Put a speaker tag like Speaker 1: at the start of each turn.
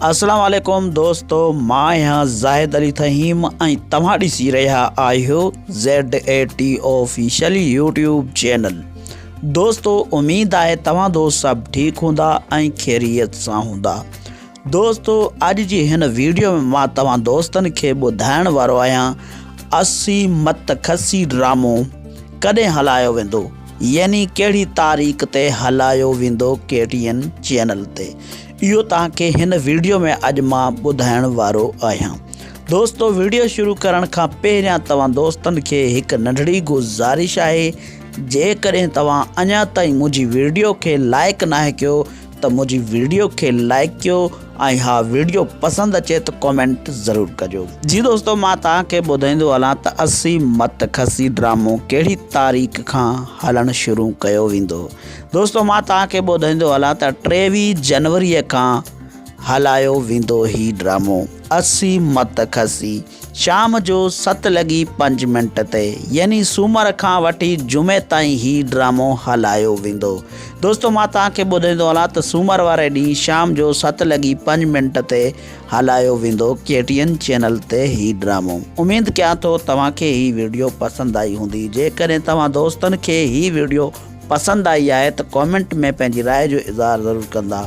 Speaker 1: اسلام عليڪم دوستو مان آهيان زاهد علي ٿهيم ۽ توهان ڏسي رهيا آهيو Z A T official YouTube channel دوستو اميد آهي توهان دوست سڀ ٺيڪ هوندا ۽ خيريت سان هوندا دوستو اڄ جي هن ويڊيو ۾ مان توهان دوستن کي ٻڌائڻ وارو آهيان اسي مت کسي ڊرامو ڪڏهن هلايو ويندو يعني ڪهڙي تاريخ تي هلايو ويندو ڪي ٽي اين چينل تي اهو توهان کي هن ويڊيو ۾ اڄ مان ٻڌائڻ وارو آهيان دوستو ويڊيو شروع ڪرڻ کان پهريان توهان دوستن کي هڪ ننڍڙي گذارش آهي جيڪڏهن توهان اڃا تائين منهنجي ويڊيو کي لائڪ ناهي ڪيو ته منهنجي ويڊيو کي لائيڪ ڪيو ۽ ها ويڊيو پسند اچي ته ڪمينٽ ضرور ڪجو. جي دوستو مان توهان کي ٻڌائيندو هلان ته اسي مت کسي ڊرامو ڪهڙي تاريخ کان هلڻ شروع ڪيو ويندو دوستو مان توهان کي ٻڌائيندو هلان ته 23 جنوري کان هلايو ويندو هي ڊرامو اسي مت کسي شام جو ست لڳي پنج منٽ تي يعني سومر کان وٺي جمعي تائين هي ڊرامو هلايو ويندو. دوستو مان توهان کي ٻڌائيندو هلان ته سومر واري ڏينهن شام جو ست لڳي پنج منٽ تي هلايو ويندو ڪي ٽي اين چينل تي هي ڊرامو. اميد ڪيان ٿو توهان کي هي وڊيو پسند آئي هوندي جيڪڏهن توهان دوستن کي هي وڊيو پسند آئي آهي ته ڪامينٽ ۾ پنهنجي راء جو اظهار ضرور ڪندا.